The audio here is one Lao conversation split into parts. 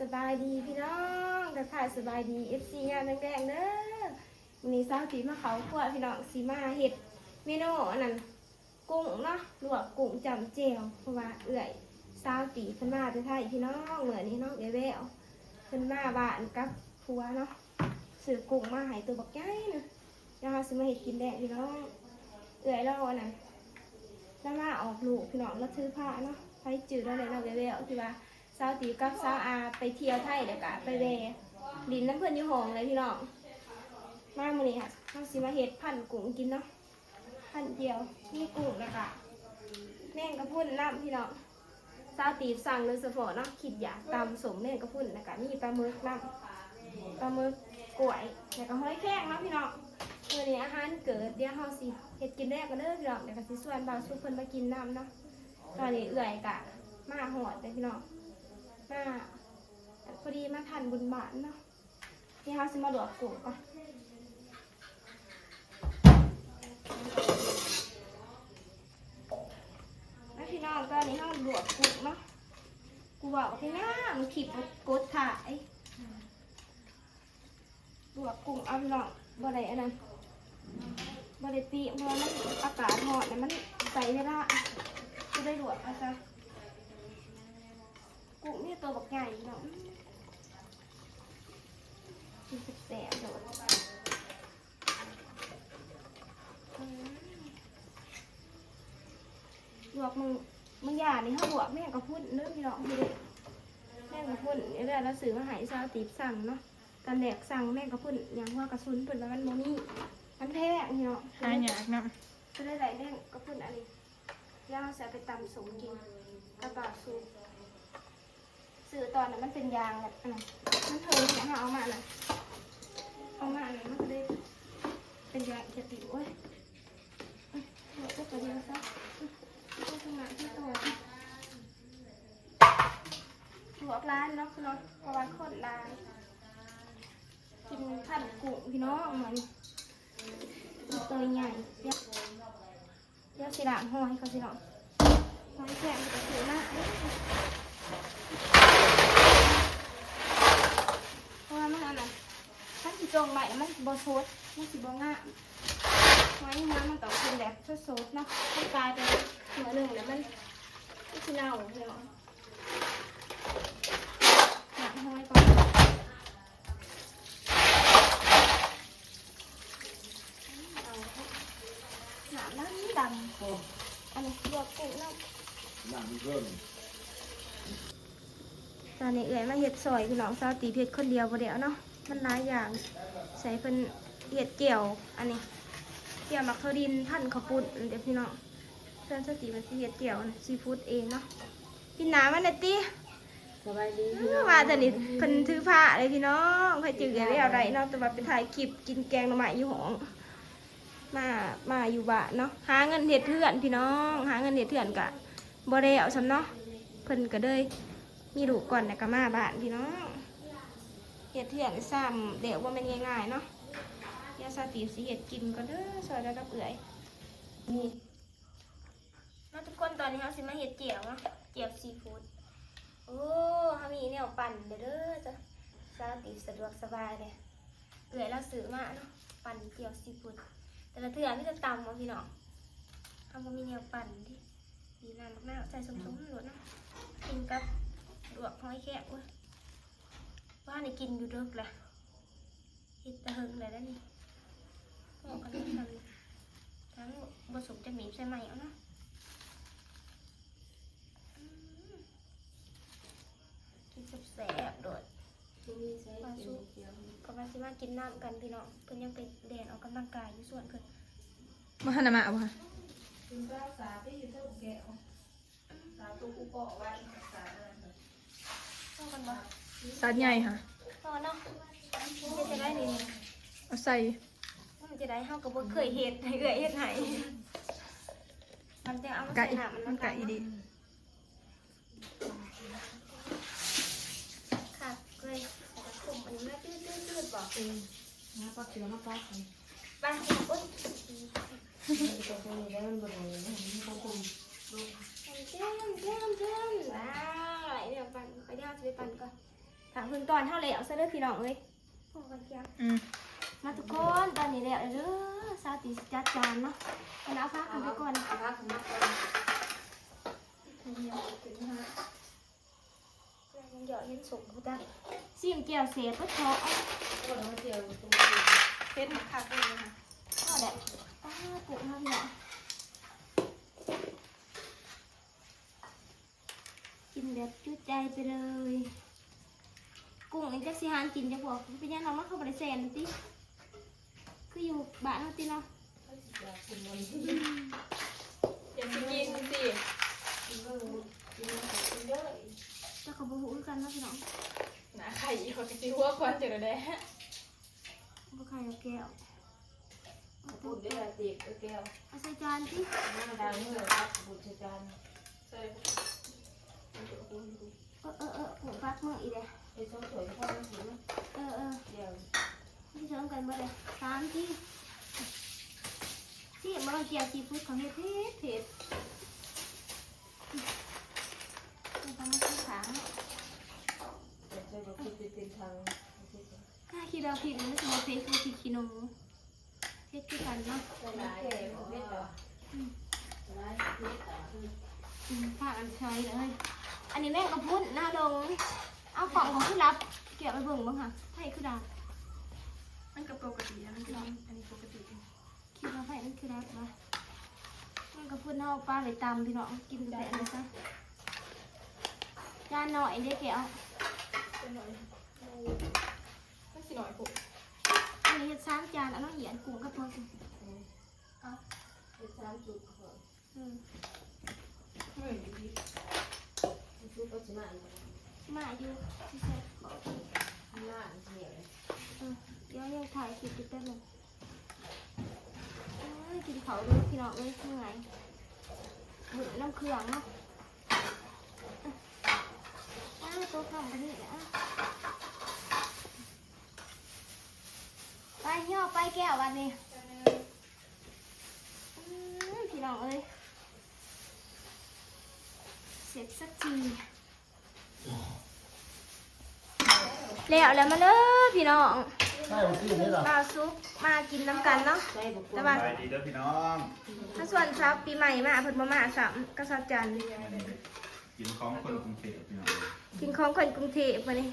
ສະບາຍດີພີ່ນ້ອງ ທັກທາຍສະບາຍດີ ເອັຟຊີ ຍາມແລງໆເດີ. ມື້ນີ້ສາວຕີມາເຂົ້າຄົວພີ່ນ້ອງ ຊິມາເຮັດເມນູອັນນັ້ນ ກຸ້ງເນາະ ລວກກຸ້ງຈ້ຳແຈ່ວ ເພາະວ່າເອື້ອຍສາວຕີເພິ່ນມາແຕ່ໄທພີ່ນ້ອງ. ມື້ນີ້ນ້ອງເອື້ອຍແວວເພິ່ນມາບ້ານກັບຜົວເນາະ ຊື້ກຸ້ງມາໃຫ້ໂຕບັກໃຫຍ່ໜຶ່ງ ແລ້ວເຮົາຊິມາເຮັດກິນແລງພີ່ນ້ອງ. ເອື້ອຍລາວອັນນັ້ນ ລາວມາອອກລູກພີ່ນ້ອງ ລາວຖືພາເນາະ ໃຜຈື່ລາວແດ່ເນາະ ເອື້ອຍແວວ ທີ່ວ່າ ສາວຕີກັບສາວອາໄປທ່ຽວໄທ ແລ້ວກະໄປແວ່ຫຼິ້ນນຳເພິ່ນຢູ່ຫ້ອງເລີຍພີ່ນ້ອງ. ມາມື້ນີ້ເຮົາຊິມາເຮັດພັນກຸ້ງກິນເນາະ ພັນແຈ່ວ ມີກຸ້ງ ແລ້ວກະແມງກະພຸ້ນນຳພີ່ນ້ອງ. ສາວຕີສັ່ງໂດຍສະເພາະເນາະ ຄິດຢາກຕຳສົ້ມແມງກະພຸ້ນ ແລ້ວກະມີປາໝຶກນຳ ປາໝຶກ ກ້ວຍ ແລ້ວກະຫອຍແຄງເນາະພີ່ນ້ອງ. ມື້ນີ້ອາຫານເກີດ ດຽວເຮົາຊິເຮັດກິນແລງກັນເດີພີ່ນ້ອງ ແລ້ວກະຊິຊວນບ່າວສຸກເພິ່ນມາກິນນຳເນາະ. ຕອນນີ້ເອື້ອຍກະມາຮອດແລ້ວພີ່ນ້ອງ ມາ ພໍດີມາທັນບຸນບ້ານເນາະ. ດຽວເຮົາຊິມາລວກກຸ້ງກ່ອນ ມາພີ່ນ້ອງ. ຕອນນີ້ເຮົາລວກກຸ້ງເນາະ ກູເວົ້າແຕ່ຍາມ ຄລິບບໍ່ກົດຖ່າຍ. ລວກກຸ້ງເອົາພີ່ນ້ອງ ບໍ່ໄດ້ອັນນັ້ນ ບໍ່ໄດ້ປີ້ງ ເພາະວ່າມັນອາກາດຮ້ອນ ແລ້ວມັນໃຊ້ເວລາ ກໍໄດ້ລວກເອົາຊະ. ກຸ້ງນີ້ໂຕບັກໃຫຍ່ພີ່ນ້ອງ ກິນແຊບໆໂລດ. ລວກມື້ ມື້ຢາມນີ້ເຮົາລວກແມງກະພຸ້ນເດີພີ່ນ້ອງ ນີ້ເດ້ ແມງກະພຸ້ນ ເວລາລາວຊື້ມາໃຫ້ ສາວຕີບສັ່ງເນາະ. ຕອນແລກສັ່ງແມງກະພຸ້ນຫຍັງ ຫົວກະສຸນ ເພິ່ນວ່າມັນບໍ່ມີ ມັນແພງເນາະ ຫາຍາກນຳ ກໍເລີຍໄດ້ແມງກະພຸ້ນອັນນີ້. ດຽວເຮົາຊິເອົາໄປຕຳສົ້ມກິນກັບບ່າວສຸກ. ຊື້ຕອນນັ້ນມັນເປັນຢາງແບບອັນນັ້ນ ມັນເຫີນນະ ເຮົາເອົາມາອັນນັ້ນ ເອົາມາອັນນັ້ນ ມັນກໍເລີຍເປັນຢາງຈະຕິ. ໂອ້ຍ ເອົາຕົກກະດຽວຊະ ເອົາຕົກມາທີ່ໂຕ ລວກຫຼາຍເນາະ ເນາະ ເພາະວ່າຄົນຫຼາຍ ກິນພັນກຸ້ງພີ່ນ້ອງ ມື້ນີ້ໂຕໃຫຍ່. ດຽວຊິລ້າງຫອຍກ່ອນພີ່ນ້ອງ ຫອຍແຄງກໍຊື້ມາ ເພາະວ່າມັນອັນນັ້ນ ຄັນຊິຈົ່ງໄວ້ມັນບໍ່ສົດ ມັນຊິບໍ່ງາມ. ຫອຍງາມມັນຕ້ອງກິນແບບສົດໆເນາະ ມັນກາຍເປັນມື້ໜຶ່ງແລ້ວມັນ ມັນຊິເນົ່າພີ່ນ້ອງ. ລ້າງຫອຍກ່ອນ ເອົານ້ຳດຳ ອັນນີ້ລວກກຸ້ງເນາະ ນ້ຳເພິ່ນ. ຕອນນີ້ເອື້ອຍມາເຮັດຊ່ອຍພີ່ນ້ອງ ສາວຕີບເຮັດຄົນດຽວບໍ່ໄດ້ເອົາເນາະ ມັນຫຼາຍຢ່າງ ໃສ່ເພິ່ນເຮັດແຈ່ວ ອັນນີ້ ແຈ່ວໝາກຖົ່ວດິນ ພັນເຂົ້າປຸ້ນເດ້ພີ່ນ້ອງ. ສ່ວນສາວຕີບມັນຊິເຮັດແຈ່ວຊີຟູດເອງເນາະ. ກິນນ້ຳມັນນະຕິ ສະບາຍດີ ເອີ ພີ່ນ້ອງ ມາແຕ່ນີ້ເພິ່ນຖືພາເລີຍພີ່ນ້ອງ ໃຜຈື່ແລ້ວໄດ້ເນາະ ແຕ່ວ່າໄປຖ່າຍຄລິບກິນແກງໜໍ່ໄມ້ຢູ່ຫ້ອງ ມາ ມາຢູ່ບ້ານເນາະ ຫາເງິນເຮັດເຮືອນພີ່ນ້ອງ ຫາເງິນເຮັດເຮືອນກະບໍ່ແລ້ວຊ້ຳເນາະ ເພິ່ນກະເລີຍມີລູກກ່ອນ ແລ້ວກະມາບ້ານພີ່ນ້ອງ ເຮັດເຮືອນຊ້ຳແລ້ວບໍ່ແມ່ນງ່າຍໆເນາະ. ດຽວສາວຕີບຊິເຮັດກິນກ່ອນເດີ ຊ່ອຍກັນກັບເອື້ອຍ ນີ້ ມາທຸກຄົນ ຕອນນີ້ເຮົາຊິມາເຮັດແຈ່ວເນາະ ແຈ່ວຊີຟູດ. ໂອ້ ເຮົາມີແນວປັ່ນເດີ ສາວຕີບສະດວກສະບາຍເດ້ ເອື້ອຍລາວຊື້ມາເນາະ ປັ່ນແຈ່ວຊີຟູດ ແຕ່ລະເທື່ອມີແຕ່ຕຳເອົາພີ່ນ້ອງ ເຮົາບໍ່ມີແນວປັ່ນເດ້. ບີບນ້ຳໝາກນາວໃສ່ສົ້ມໆໂລດເນາະ ກິນກັບລວກຫອຍແຄງ. ໂອ້ຍ ວ່າໄດ້ກິນຢູ່ເດິກລະ ເຮັດແຕ່ເຫິງແລ້ວເດ້ນີ້ ພໍກັນກັບຊັ້ນ ທັງບໍ່ສົມຈະມີບໃສ່ໃໝ່ເອົາເນາະ. ອືມ ກິນແຊບໆໂລດ ບໍ່ມີໃສ່ ວ່າ ກິນ ສຸກ ເດີ ກໍວ່າຊິມາກິນນ້ຳກັນພີ່ນ້ອງ ເພິ່ນຍັງໄປແລ່ນອອກກຳລັງກາຍຢູ່ສວນເພິ່ນ. ບໍ່ທັນໄດ້ມາບໍ່? ກິນປາສາຕິຢູ່ເທິງແກ້ວ. ສາຕຸກອຸເກາະໄວ້ ສາອັນນັ້ນ ພໍກັນບໍ່? ສາໃຫຍ່ຫະ ພໍເນາະ. ເຮັດຈັ່ງໃດນີ້? ເອົາໃສ່ ມັນຈະໄດ້ ເຮົາກໍບໍ່ເຄີຍເຮັດ ໃຫ້ເອື້ອຍເຮັດໃຫ້ ມັນຈະເອົາມາໃສ່ນ້ຳ ມັນກະອີ່ດີ ຄັກເລີຍ ແລ້ວກໍຄຸມອັນນີ້ມາຈືດໆໆບໍ່? ເອີ ມາປັກເສືອມາປັກ ໄປ ໂອ້ຍ ມັນກໍບໍ່ໄດ້ ມັນບໍ່ໄດ້ ມັນກໍຄຸມ ເຈັມ ເຈັມ ເຈັມ ໄດ້ ດຽວປັ່ນ ໄປ ດຽວເຮົາຊິໄປປັ່ນກ່ອນ. ຖ້າເບິ່ງຕອນເຮົາແລ້ວຊະເດີພີ່ນ້ອງເອີຍ. ອືມ ມາທຸກຄົນ ຕອນນີ້ແລ້ວເດີ ສາວຕີຊິຈັດຈານເນາະ. ເອົາຜັກຂຶ້ນໄປກ່ອນ ເອົາຜັກຂຶ້ນມາກ່ອນ. ຍັງຢອກເຫັນສົມຄືກັນ. ຊີມແຈ່ວແຊບເບິດເທາະ. ເຜັດຄັກເລີຍນະ. ພໍແລ້ວ. ປ້າ ກຸ້ງເຮົາພີ່ນ້ອງ ກິນແບບຈຸໃຈໄປເລີຍ. ກຸ້ງນີ້ຈັກຊິຫານກິນຈັກບໍ່. ເປັນຫຍັງເນາະ ມັນຄືບໍ່ໄດ້ແຊ່ນຕິ ຄືຢູ່ບ້ານເຮົາຕິເນາະ. ຢາກຊິກິນຕິ ກິນເບິ່ງ ກິນເບິ່ງ ກິນເດີ. ຈັກກໍບໍ່ຮູ້ຄືກັນເນາະພີ່ນ້ອງ. ໜ້າໄຂ່ອີກ ຂ້ອຍກໍຊິຫົວຄວັນຈັ່ງໃດແດ່. ບໍ່ໄຂ່ດອກແກ້ວ. ເອົາປຸ້ນໄດ້ລະຕິ ເອີ ແກ້ວ ເອົາໃສ່ຈານຕິ. ມາລ້າງມື ເອົາປຸ້ນໃສ່ຈານ. ໃສ່ ເອີ ເອີ ເອີ ປຸ້ນປັກມືອີກເດ້ ເຮັດສອງຖ້ວຍພໍແລ້ວກິນເນາະ. ເອີ ເອີ ດຽວ ຊິເຖິງກັນບໍ່ໄດ້ ສາມທີ. ຊິມາລອງແຈ່ວຊີຟູດຂອງເຮັດເຜັດ ເຮັດເຜັດ ເຮັດເຜັດ. ອາ ຄິດວ່າພິກມັນຊິບໍ່ເຜັດຄືພິກຂີ້ໜູ ເຜັດຄືກັນເນາະ. ອືມ ອືມ ພາກັນໃສ່ເລີຍ. ອັນນີ້ແມງກະພຸ້ນນາລົງ. ເອົາ ກ້ອງກໍຄືດັບ ແກະໄປເບິ່ງເບິ່ງຫາ ໄຟຄືດັບ. ມັນກໍປົກກະຕິ ອັນນີ້ປົກກະຕິ. ຄິດວ່າໄຟມັນຄືດັບວະ. ມັນກໍພຸ້ນເຮົາປາໄປຕຳພີ່ນ້ອງ ກິນແຕ່ອັນນີ້ຊະ. ຈານໜ້ອຍເດ້ແກເອົາ ຈານໜ້ອຍ ມັນຊິໜ້ອຍໂພດ. ອັນນີ້ເຮັດສາມຈານ ອັນນ້ອງຫຽນ ກຸ້ງກັບເພິ່ນ. ເອີ ເຮັດສາມຈຸດ. ອືມ ມື້ນີ້ ມັນຄືກໍຊິມາອີກ ຊິມາຢູ່ ຊິແຊະຂໍ ມາອີກແລ້ວ. ເອີ ດຽວຍັງຖ່າຍຄລິບຢູ່ແປັບໜຶ່ງ. ໂອ້ຍ ກິນເຂົ້າເດີພີ່ນ້ອງເອີຍ ເມື່ອຍ ເມື່ອຍນຳເຄື່ອງເນາະ. ອ້າວ ຕົກນ້ຳປານນີ້ ອ້າວ ໄປ ຍໍໄປແກ້ວບັດນີ້. ອືມ ພີ່ນ້ອງເອີຍ ເສັດສັກທີ. ແລ້ວ ແລ້ວ ມາເດີພີ່ນ້ອງ ບ່າວສຸກມາກິນນຳກັນເນາະ. ແຕ່ວ່າ ສະບາຍດີເດີພີ່ນ້ອງ ມາຊວນສາວປີໃໝ່ມາ ເພິ່ນບໍ່ມາຊ້ຳ ກັບສາວຈັນ. ກິນຂອງຄົນກຸງເທບພີ່ນ້ອງ ກິນຂອງຄົນກຸງເທບມື້ນີ້.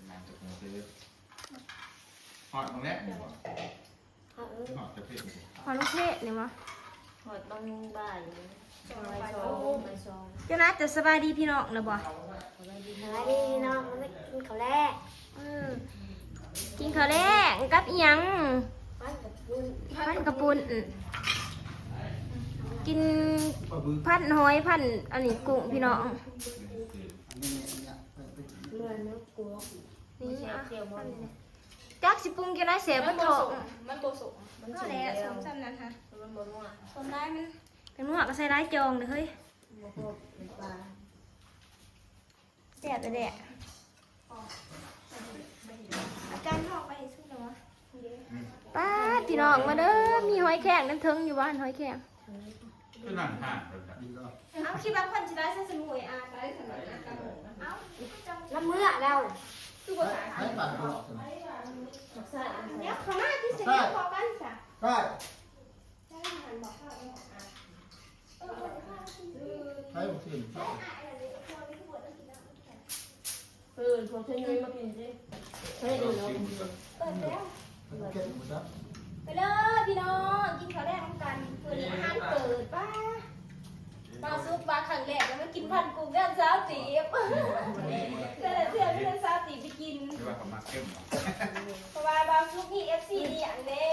ມາຈາກກຸງເທບ ຮອດມື້ແລງນີ້ບໍ່? ຮອດແຕ່ເພດນີ້ບໍ່? ຮອດເພດນີ້ບໍ່? ຮອດບາງບ່າຍ ບ່າຍສອງ ບ່າຍສອງ. ເຈົ້ານາຈະສະບາຍດີພີ່ນ້ອງແລ້ວບໍ່? ສະບາຍດີ ສະບາຍດີພີ່ນ້ອງ ກິນເຂົ້າແລງ. ເອີ ກິນເຂົ້າແລງກັບອີ່ຫຍັງ? ພັນກະປຸ້ນ ພັນກະປຸ້ນ. ກິນພັນຫອຍ ພັນອັນນີ້ກຸ້ງພີ່ນ້ອງ. ນີ້ ອ່ະ ຈັກຊິປຸງຈັ່ງໃດແຊບ ມັນບໍ່ສົມ ມັນບໍ່ສົມ ມັນສົມແລ້ວ ສົມສ່ຳນັ້ນຫະ ມັນບໍ່ນົວ ສົມຫຼາຍມັນ ແປ້ງນົວກໍໃສ່ຫຼາຍຈອງເດີເຮີ້ຍ ບໍ່ພໍເປັນປາ ແຊບແທ້ໆ. ອາຈານ ທອກໄປໃຫ້ສຸກແລ້ວຫວາ? ປ້າດ ພີ່ນ້ອງມາເດີ ມີຫອຍແຄງນຳເທິງຢູ່ບໍ່ຫັ້ນ ຫອຍແຄງ? ຄືນັ່ງຫ່າງເດີ ເອົາ ຄິດວ່າຄົນຊິໄດ້ໃສ່ສະໝຸຍອາ ໄດ້ສະໝຸຍອາ ເອົາ ລະເມືອແລ້ວ ຄືບໍ່ໃສ່ ໃຫ້ປາກອອກ ເນຍ ເຂົ້າມາທີ່ຊິເນຍ ພໍກັນຊະ ໃສ່ ໃສ່ຫັ້ນບໍ່ ເຂົ້າເນາະ ອາ ໃສ່ບໍ່ເຖິງ ເອີ ພວກເທຍຍຸ້ຍມາກິນຊິ ເອີ ເປີດແລ້ວ ເກັບໝົດແລ້ວ ໄປເດີພີ່ນ້ອງ ກິນເຂົ້າແລງນຳກັນ ມື້ນີ້ອາຫານເປີດ ປ້າ ບ່າວສຸກມາຄັ້ງແລກ ແລ້ວມາກິນພັນກຸ້ງເຮືອນສາວຕີບ ແຕ່ລະເທື່ອເຮືອນສາວຕີບໄປກິນ ເພາະວ່າບ່າວສຸກມີເອັບຊີລ້ຽງເດ້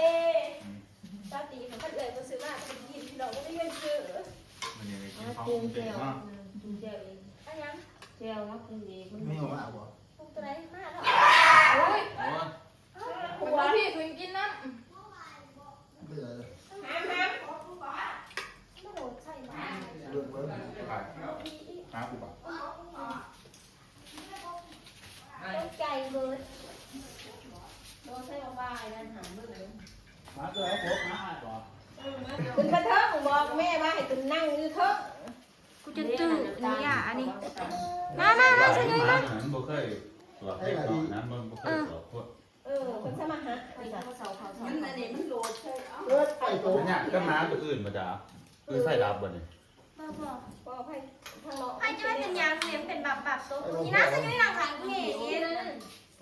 ສາວຕີບ ຄັນເອື້ອຍບໍ່ຊື້ມາ ກໍໄປກິນ ພີ່ນ້ອງ ບໍ່ມີເງິນຊື້ ມື້ນີ້ໄດ້ກິນຂອງເອງເນາະ ກິນແຈ່ວເອງ ອັນຫຍັງ ແຈ່ວມາກິນເອງ ມັນມີອອກມາບໍ່? ປຸງຕົວໃດ ມາແລ້ວ ໂອ້ຍ ໂອ້ຍ ເອົາ ເອົາ ພີ່ ຄືກິນນ້ຳ ເປັນຫຍັງ? ຫາມ ຫາມ ກະໂດດໃສ່ໝາ ເບິ່ງ ເບິ່ງ ຫາກູບໍ່? ຕົກໃຈເບີດ ໂດດໃສ່ໝາກບາຍນັ້ນ ຫາເບິ່ງເບິ່ງ ໝາຕົວໃດໂກກ ໝາອ້າຍບໍ່? ຂຶ້ນມາເທິງ ບອກແມ່ວ່າໃຫ້ຂຶ້ນນັ່ງຢູ່ເທິງ. ກູ ຈົນຕື່ນອັນນີ້ ອັນນີ້ ມາ ມາ ມາ ຊະຍຸຍມາ ມັນບໍ່ເຄີຍຕົວະໃຜເນາະ ມັນບໍ່ເຄີຍຕົວະຄົນ ເອີ ເພິ່ນສະມາຫາ ມັນອັນນີ້ມັນໂຫຼດໃສ່ ເອີ ໄຟຕົກ ອັນນີ້ກໍມາຕົວອື່ນບໍ່ຈ້າ ຄືໄຟດັບບໍ່ນີ້ ບໍ່ ບໍ່ ບໍ່ ໄຟທາງນອກ ໃຜຈະວ່າເປັນຫຍັງນີ້ ມັນເປັນບັບໆ ຕົກນີ້ນະ ຊະຍຸຍນັ່ງຂ້າງອີ່ແມ່ນີ້ ໄຟ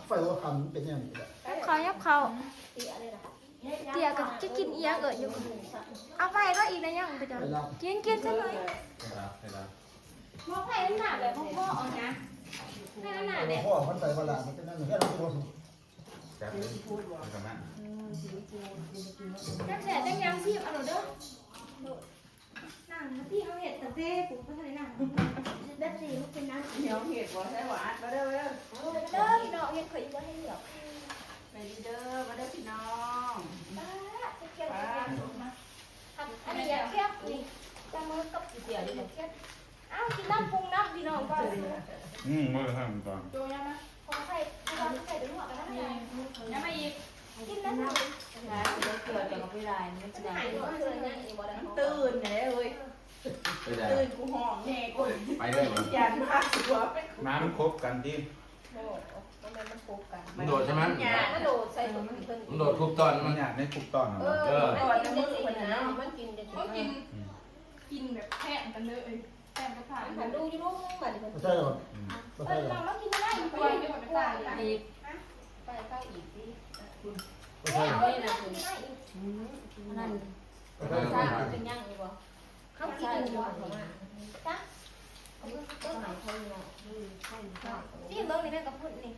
ໄຟຫົວຄ່ຳເປັນຫຍັງນີ້ລະ ຍັບເຂົ້າ ຍັບເຂົ້າ ເຕຍກໍຈະກິນອີ່ຫຍັງເອີຍຢູ່ ເອົາໄປກໍອີກນະ ຍັງໄປຈ້ອຍ ກິນ ກິນຊະໜ້ອຍ ບໍ່ໃຜມັນໜ້າແບບພໍໆ ເອົານະ ໃຫ້ມັນໜ້າແບບພໍມັນໃສ່ບໍ່ລະ ມັນເປັນອັນນີ້ ແຊບເລີຍ ມັນກໍມາ ແຊບໆ ຈັ່ງຫຍັງຊີມເອົາໂລດເດີ. ນັ່ງທີ່ເຮົາເຮັດຕັ້ງແຕ່ປູນບໍ່ທັນໄດ້ນັ່ງ ແບບນີ້ມັນເປັນນັ່ງ ເຮົາເຮັດບໍ່ໃຊ່ວ່າອັດມາເດີ ເດີ ເດີພີ່ນ້ອງ ເຮັດຂ້ອຍຢູ່ບໍ່ໃຫ້ເຫຼືອກ ໄປດີເດີ ມາເດີພີ່ນ້ອງ ປ້າ ເຄັມ ອັນນີ້ຢາກເຄັມນີ້ ຈະມືກັບຊິເສຍຢູ່ເຄັມ ອ້າວ ກິນນ້ຳປຸງນ້ຳພີ່ນ້ອງກ່ອນ ອືມ ບໍ່ໄດ້ໃຫ້ມັນກ່ອນ ໂຈຍາມາ ຂໍໃສ່ ໃສ່ເປັນຫົວກໍໄດ້ ຍາມາອີກ ກິນນ້ຳ ເກືອແຕ່ກໍໄປຫຼາຍ ມັນຊິໄດ້ ມັນຕື່ນແດ່ເຮີ້ຍ ໄປໃດ ຕື່ນ ກູຮ້ອງແດ່ກູ ໄປເລີຍຫວາ ຢ້ານພາຕົວ ມາມັນຄົບກັນຕິ ບໍ່ ບໍ່ແມ່ນມັນຄົບກັນ ມັນໂດດໃຊ່ໄໝ ມັນໂດດໃສ່ຕົວເພິ່ນ ມັນໂດດທຸບຕອນ ມັນຍາກໃນທຸບຕອນ ເອີ ຕອນໃນມືເພິ່ນນະ ມັນກິນ ມັນກິນ ອືມ ກິນແບບແພງກັນເລີຍ ແພງກັບຜາ ມັນດູຢູ່ລູກ ບັດນີ້ເພິ່ນ ບໍ່ໃຊ່ດອກ ອືມ ບໍ່ໃຊ່ດອກ ເອີ ລາວກິນໄດ້ ໄປ ໄປ ໄປ ໄປອີກຕິ ບໍ່ໃຊ່ດອກ ອືມ ອັນນັ້ນ ບໍ່ໃຊ່ດອກ ເປັນຫຍັງຢູ່ບໍ່ ເຂົາກິນຢູ່ບໍ່ ຈັກ ເບິ່ງນີ້ແມ່ນກະພຸ້ນນີ້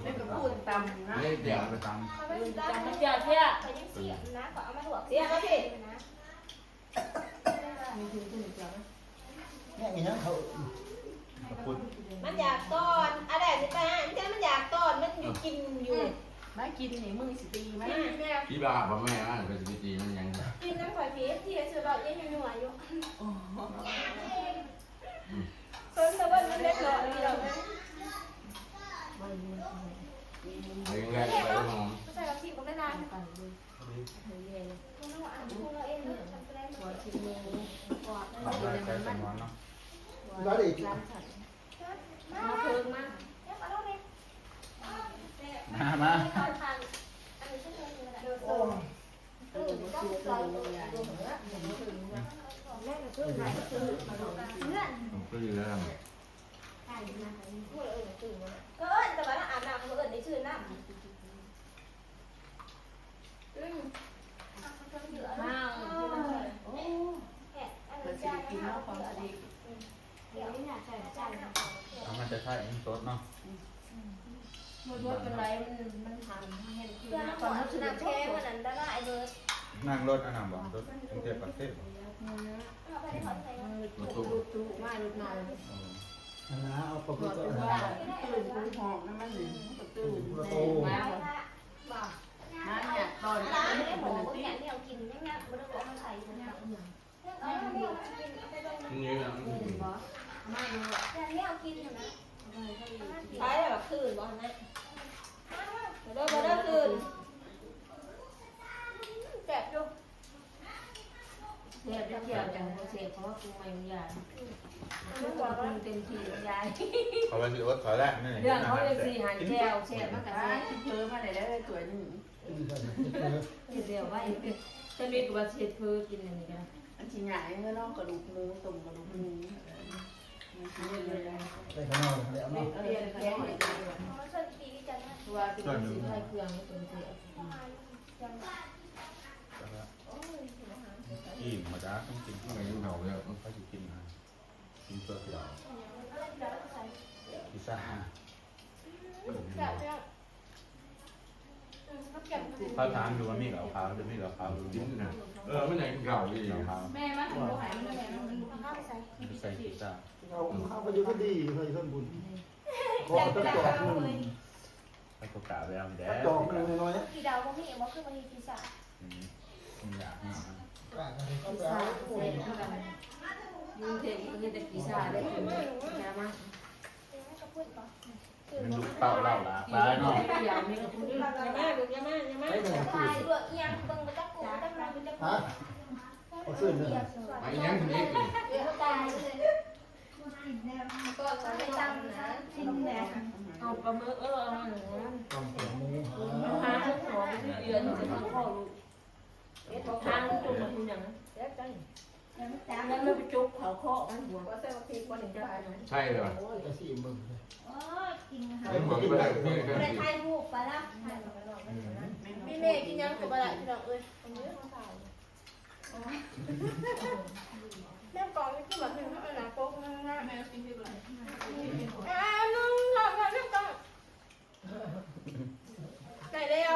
ແມ່ນກະພຸ້ນຕຳນະ ເດ້ ດຽວໄປຕຳ ເອົາໄປຕຳ ເຈ້ຍ ເຈ້ຍ ຂ້ອຍຍັງສຽບນະ ຂ້ອຍເອົາມາລວກ ສຽບເອົາຕິ ແມ່ນຫຍັງເຂົາ ກະພຸ້ນ ມັນຢາກຕ້ອນ ອາແດດຊິໄປຫາ ມັນຢາກຕ້ອນ ມັນຢູ່ກິນຢູ່ ມາກິນນີ້ ມືຊິຕີມັນ ອີບາບບໍ່ແມ່ ມັນກໍຊິໄປຕີມັນຫຍັງ ກິນນຳຂ້ອຍພີ້ ທີ່ໃຫ້ຊື່ເວົ້າເຢັນຢູ່ຢູ່ ໂອ້ ເພິ່ນສະເບິ່ງມັນເລັກນ້ອຍ ເອົາຫຍັງໄດ້ໄປນຳ ໃສ່ບັກຊີບໍ່ໄດ້ຫຼາຍ ມາມາ ມາ ມາ ເອີ້ນແຕ່ວ່າອາບນ້ຳ ເອີ້ນໄດ້ຊື່ນ້ຳ. ອືມ ມາ ໂອ້ ເພິ່ນຊິໄດ້ກິນເນາະ ຂອງສະດິ ເອົາມາແຕ່ໄທ ມັນສົດເນາະ ບໍ່ສົດປານໃດ ມັນ ມັນຫັນ ມັນແຫ້ງຄື ຕອນເຮົາຊື້ນ້ຳແພງ ອັນນັ້ນດາລາໄອເບີດ ນັ່ງລົດອັນນັ້ນບໍ່ ລົດກຸງເທບປາກເຊບໍ່ ອືມ ລົດຕູ້ ລົດຕູ້ ມາລົດໃໝ່ ເອີ ອັນນັ້ນເອົາປະກອບ ຕື່ນ ຕື່ນ ຫ້ອງນຳມັນນີ້ ມັນກໍຕື່ນ ມາ ມາເນຍ ຕອນ ແນວກິນຍັງຍັດບໍ່ໄດ້ເອົາມາໃສ່ ນີ້ນະ ມາດູ ແນວກິນນະ ໃຊ້ແບບຄືນບໍ່ນະ ມາເດີ ມາເດີ ຄືນ ແຊບຢູ່ ແຊບ ແຊບ ແຊບ ແຊບ ເພາະວ່າປຸງໃໝ່ມັນຢາຍ ມັນກໍປຸງເຕັມທີ່ມັນຢາຍ ເຂົາວ່າຊິອົດເຂົາແລ້ວ ເລື່ອງເຂົາຈັ່ງຊີ້ຫັ້ນ ແຈ່ວແຊບ ມັນກໍແຊບ ເພີ່ມມາໄດ້ເດີ ຖ້ວຍໜຶ່ງ ເຮັດແລ້ວໄວ້ ແຕ່ເມກວ່າຊິເຮັດເພີກິນອັນນີ້ກໍໄດ້ ອັນຊິຫຍ້າຍເງິນເນາະ ກະດູກໝູ ຕົ້ມກະດູກໝູ ມັນຊິເຮັດເລີຍ ໄດ້ຂະໜໍ້ແລ້ວເນາະ ເອີ ເພາະວ່າເປັນຊິໃຊ້ເຄື່ອງຕົວນີ້ ອີ່ມມາຈ້າ ຕ້ອງກິນ ກິນເຂົ້າແລ້ວ ເຂົາຊິກິນ ກິນຕົວດຽວ ພິຊຊ່າ ແຊບ ເຂົາຖາມຢູ່ວ່າມີເຫຼົ້າຂາວ ບໍ່ມີເຫຼົ້າຂາວ ກິນນະ ເອີ ມັນໄດ້ກິນເຂົ້າອີ່ຫຼີ ເຫຼົ້າຂາວ ແມ່ມັນບໍ່ໃຫ້ ມັນ ແມ່ມັນບໍ່ໃຫ້ ມັນບໍ່ໃສ່ພິຊຊ່າ ເຮົາ ເຮົາກໍຢູ່ກັນດີ ເຮົາຢູ່ເທິງພຸ້ນ ຂໍຈັກຈອກໜຶ່ງ ໃຫ້ໂອກາດແລ້ວແຫຼະ ຈັກຈອກໜຶ່ງໜ້ອຍໆ ພີ່ດາວບໍ່ມີບໍ່ ຄືບໍ່ເຮັດພິຊຊ່າ ອືມ ມັນຢາກ ພິຊຊ່າແຊບຄືກັນ ຢູ່ກຸງເທບເຂົາເຮັດແຕ່ພິຊຊ່າເດ້ ແຊບມາກ ມັນລູກເຕົ້າເລົ່າຫຼາກຫຼາຍເນາະ ຢ່າມາລູກ ຢ່າມາ ຢ່າມາ ລວກອີ່ຫຍັງ ເບິ່ງບໍ່ຈັກກຸ້ງ ບໍ່ຈັກໜູ ບໍ່ຈັກ ຮະ? ຂຶ້ນເດີ ໄປຫຍັງນີ້ ເອົາປາໝຶກ ເອີ ເອົາ ຕ້ອງປາໝຶກ ຫາ ຫາຂອງເດືອນຈະມາຂໍລູກ ທາງຈົງມາເຮັດຫຍັງ ແລ້ວມັນໄປຈົກເຂົາເຄາະມັນຫົວ ໃຊ່ເລີຍ ໄປຊີມເບິ່ງ ເອີ ກິນ ເບິ່ງບໍ່ໄດ້ ບໍ່ໄດ້ຖ່າຍຮູບໄປລະ ອືມ ມີແມ່ກິນຫຍັງກໍບໍ່ໄດ້ ພີ່ນ້ອງເອີຍ ແມ່ກອງນີ້ຄືວ່າເປັນອັນນາປົກນະ ແມ່ກິນທີ່ບໍ່ໄດ້ ອ່າ ໜຶ່ງ ສອງ ສາມ ແມ່ກອງ ໄດ້ແລ້ວ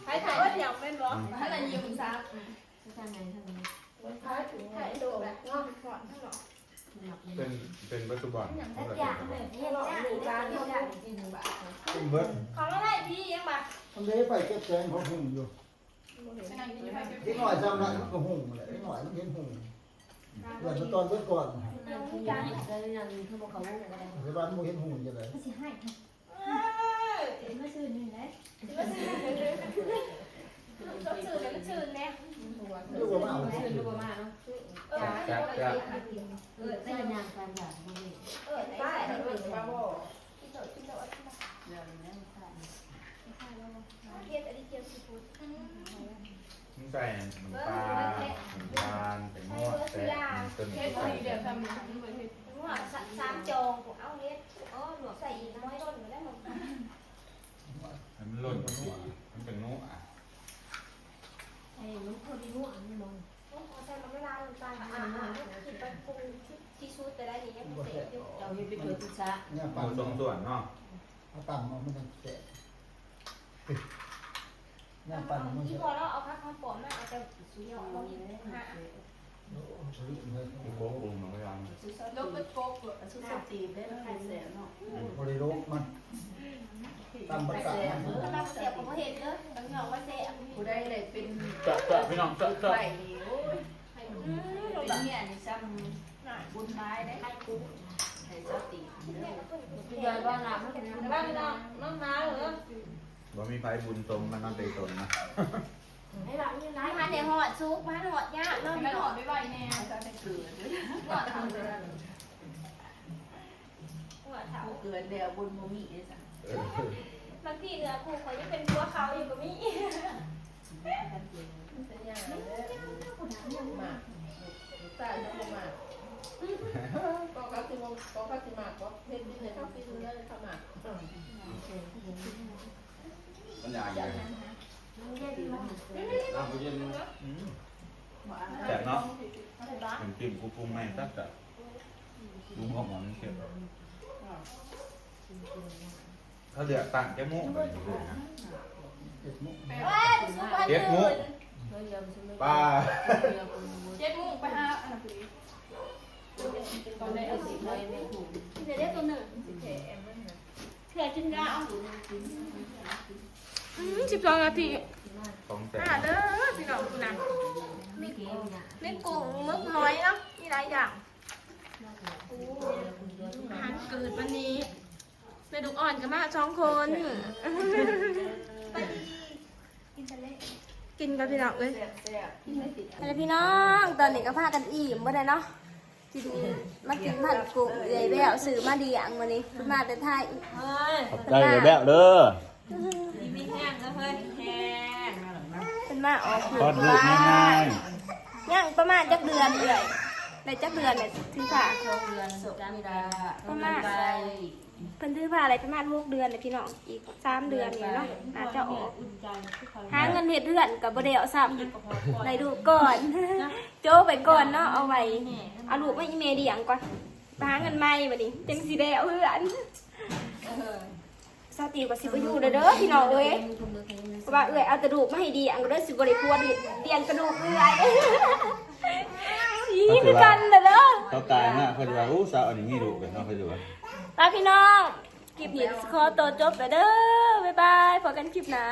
ໃຜຖ່າຍແລ້ວແມ່ນບໍ່ ອືມ ໃຜຖ່າຍ ຖ່າຍໂຕແບບເນາະ ເປັນ ເປັນປັດຈຸບັນ ເພິ່ນເລີຍ ເພິ່ນເບິດ ເຂົາມາໄລ່ພີ້ຍັງວ່າ ມັນໄດ້ໄປເກັບແສງເຂົາຫຸ່ງຢູ່ ເດັກນ້ອຍຊ່ຳນັ້ນມັນກໍຫຸ່ງແຫຼະ ເດັກນ້ອຍມັນເຫັນຫຸ່ງ ເພິ່ນຕອນເບິດກ່ອນ ແຕ່ວ່າມັນບໍ່ເຫັນຫຸ່ງຈັ່ງໃດ ຊິມາຊື້ນີ້ແຫຼະ ຊິມາຊື້ ຊື້ແດ່ ຄືບໍ່ມາ ຊື້ຫຼືບໍ່ມາເນາະ ເອີ ໄປຍ່າງການຢາກບໍ່ມີ ເອີ ໄປ ເຮັດອັນນີ້ກ່ຽວຊີຟູດ ມັນໃສ່ນ້ຳປາ ນ້ຳຕານ ແປ້ງນົວດ ແຊະ ເຮັດພໍດີດຽວ ຊຳນີ້ມັນບໍ່ເຮັດ ນົວດ ສາມຈອງ ເອົາເຮັດ ອໍ ລວກໃສ່ອີກໜ້ອຍ ລົ້ນກໍໄດ້ ໃຫ້ມັນລົ້ນ ມັນຈັ່ງນົວ ໃສ່ນ້ຳ ພໍດີນົວ ອັນນີ້ມອງ ເອົາໃສ່ມາລາຍ ນ້ຳຕານ ອ່າ ຄິດໄປປຸງທີ່ສຸດ ແຕ່ໄດ້ນີ້ຍັງບໍ່ເສດຢູ່ ເຈົ້າເຮັດໄປເກີດທີ່ຊະ ເອົາສອງສ່ວນເນາະ ເອົາຕຳເອົາ ມັນຈັ່ງແຊບ ນ້ຳປັ່ນ ອີ່ພໍ່ເນາະ ເອົາຜັກຫອມປ້ອມມາ ເອົາແຕ່ສຸດຍອດ ເຮົາມີຫາ ໂອ້ ສະລິດເລີຍ ໂກກ ປຸງເນາະ ລວກເປັນໂກກ ສຸດສະຕີເດ້ ມັນແຊບເນາະ ບໍ່ໄດ້ໂລກມັນ ຕຳປະກາດ ເພິ່ນວ່າບໍ່ແຊບກໍບໍ່ເຮັດເດີ ຕ້ອງຍອມວ່າແຊບ ຜູ້ໃດໄດ້ເປັນ ເຈາະ ເຈາະ ພີ່ນ້ອງ ເຈາະ ເຈາະ ໄປນີ້ ໂອ້ຍ ອືມ ເປັນເມຍນີ້ຊ່ຳບຸນຫຼາຍເດ້ ໃຫ້ສະຕິ ເດີ ເດີ ບ້ານນາ ເດີ ບ້ານນາ ເດີ ບໍ່ມີໃຜບຸນສົມມານຳແຕ່ຕົນນະ ໃຫ້ວ່າມີຫຼາຍ ມາແຕ່ຮອດສຸກ ມາຮອດຍາກເນາະ ໃຫ້ມັນຮອດໄວໆແດ່ ຮອດເທົ່າ ຮອດເທົ່າ ຜູ້ເກີດແລ້ວບຸນບໍ່ມີເດ້ຊັ້ນ ເອີ ບາງທີເໜືອຄູ່ຂ້ອຍຍັງເປັນຜົວເຂົາຢູ່ກໍມີ ມັນເປັນຫຍັງເດ້ ມັກ ລູກຊາຍຍັງບໍ່ມັກ ກໍເຂົາຊິບໍ່ ກໍເຂົາຊິມັກ ກໍເຮັດດີໃຫ້ເຂົາກິນເລີຍ ເຂົາມັກ ມັນຢາກ ນ້ຳບໍ່ເຢັນ ອືມ ແຊບເນາະ ນ້ຳຈິ້ມກູປຸງໃໝ່ແຊບໆ ປຸງອອກມາມັນເຄັມ ເຂົາເລືອກຕັ້ງຈັກໂມງ ເຈັດໂມງ ເຈັດໂມງ ປ້າ ເຈັດໂມງໄປຫາ ຕອນໃດເອົາສິໄວ້ແມ່ຜູ້ ກິນໄດ້ຕົວໜຶ່ງ ເທື່ອກິນຍາເອົາ ອືມ ສິບສອງນາທີ ຂອງແຊບ ມາເດີພີ່ນ້ອງ ພຸ້ນນະ ມີ ມີກຸ້ງ ມີໝຶກ ຫອຍເນາະ ມີຫຼາຍຢ່າງ ອາຫານເກີດວັນນີ້ ແມ່ລູກອ່ອນກໍມາສອງຄົນ ກິນກັນພີ່ນ້ອງເອີຍ ແຊບໆ ແລ້ວພີ່ນ້ອງ ຕອນນີ້ກໍພາກັນອີ່ມເບິດແລ້ວເນາະ ກິນ ມາກິນພັນກຸ້ງ ເອື້ອຍແວວຊື້ມາລ້ຽງມື້ນີ້ ເພິ່ນມາແຕ່ໄທ ເອີຍ ຂອບໃຈເອື້ອຍແວວເດີ ມີແຮງເດີເຮີ້ຍ ມີແຮງ ເພິ່ນມາອອກ ຄອດລູກງ່າຍໆ ຍັງປະມານຈັກເດືອນເອື້ອຍ ໄດ້ຈັກເດືອນແລ້ວຖືພາ ສອງເດືອນ ປະມານ ເພິ່ນຖືພາໄດ້ປະມານຫົກເດືອນແລ້ວພີ່ນ້ອງ ອີກສາມເດືອນນີ້ເນາະ ໜ້າຈະອອກ ຫາເງິນເຮັດເຮືອນກໍບໍ່ໄດ້ເອົາຊ້ຳ ໄດ້ລູກກ່ອນ ໂຈະໄວ້ກ່ອນເນາະ ເອົາໄວ້ ເອົາລູກມາອີແມ່ລ້ຽງກ່ອນ ໄປຫາເງິນໃໝ່ບັດນີ້ ຈັ່ງຊິໄດ້ເອົາເຮືອນ ສາວຕິວກໍຊິບໍ່ຢູ່ແລ້ວເດີພີ່ນ້ອງເອີຍ ເພາະວ່າເອື້ອຍເອົາກະດູກມາໃຫ້ລ້ຽງ ກໍເລີຍຊິບໍ່ໄດ້ຜົວລ້ຽງກະດູກເອື້ອຍ ຊິຄືກັນແລ້ວເດີ ເຂົາຕາຍມາເຂົາຊິວ່າ ໂອ້ ສາວອັນນີ້ມີລູກແລ້ວເນາະ ເຂົາຊິວ່າ ລາພີ່ນ້ອງ ຄລິບນີ້ກໍຊິຂໍໂຕຈົບແລ້ວເດີ ບາຍບາຍ ພໍ້ກັນຄລິບໜ້າ.